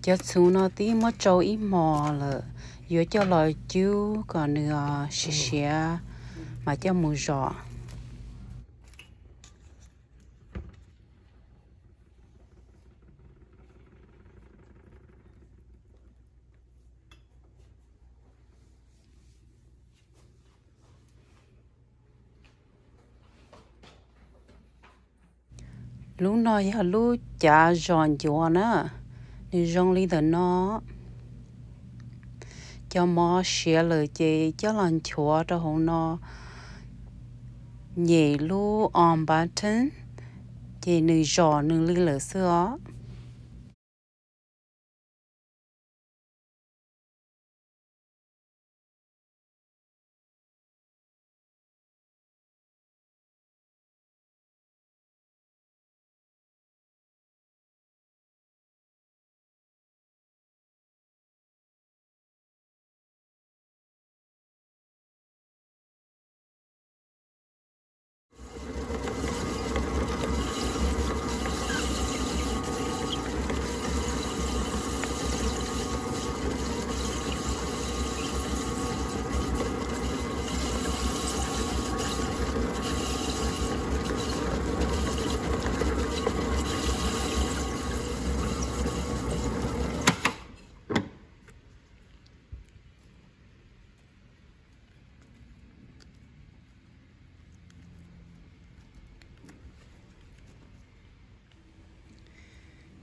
Cov txhuv no twb muab tsau ib hmos lawm, yuav coj los cub kom nws siav siav mas coj mus zom. Lub no yog lub cav zom ncuav na, nws zoo li ntawm no. Cov mov siav lawm ces coj los nchuav rau hauv no, nyem lub on button, ces nws zom nws li lawm xwb os.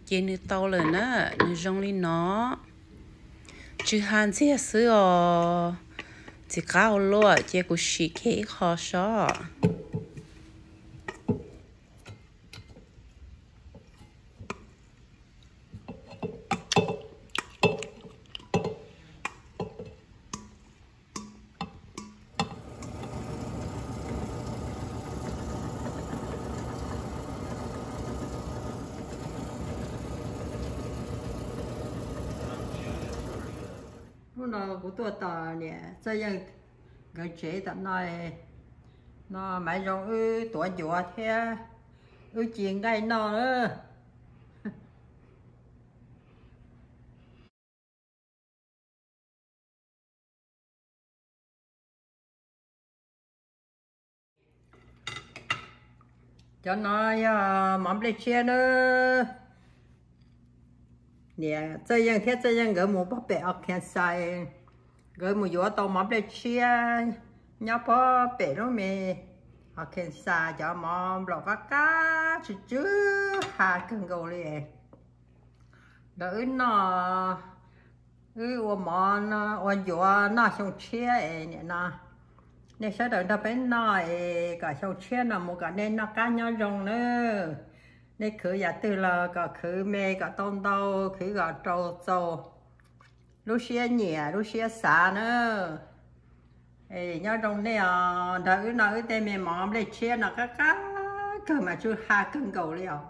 Ces nws tau lawm na, nws zoo li no. Tsw ha ntxiag xwb os, txiv qab ua luaj, cia kuv sim kiag ib qho sob. Hnub no kuv tuaj tos niam Txawj Yeej nkawd tsev tom no, no Maiv Zoo wb tuav ncuav thiab wb ci nqaij noj lawm. Cov no yog mov nplej tshiab nawb. Niam Txawj Yeej thiab Txawj Yeej nkawd mus pob pem Arkansas, nkawd mus yuav tau mov nplej tshiab nyob pob pem lub me Arkansas, cov mov nplaum qab qab tsw tsw ha kawg nkaus li. Ntawd wb noj, wb ua mov, ua ncuav noj xyoo tshiab es nim no nej sawv daws nrog peb noj es kom xyoo tshiab no mus kom nej noj qab nyob zoo nawb. Nej khwv yam twg los kom khwv me kom tau ntau, khwv kom rau txaus lub siab nyiam lub siab xav na. Nyob zoo nej os, nrog wb noj wb tej me mov nplej tshiab no qab qab kawg mas tsw ha kawg nkaus li os.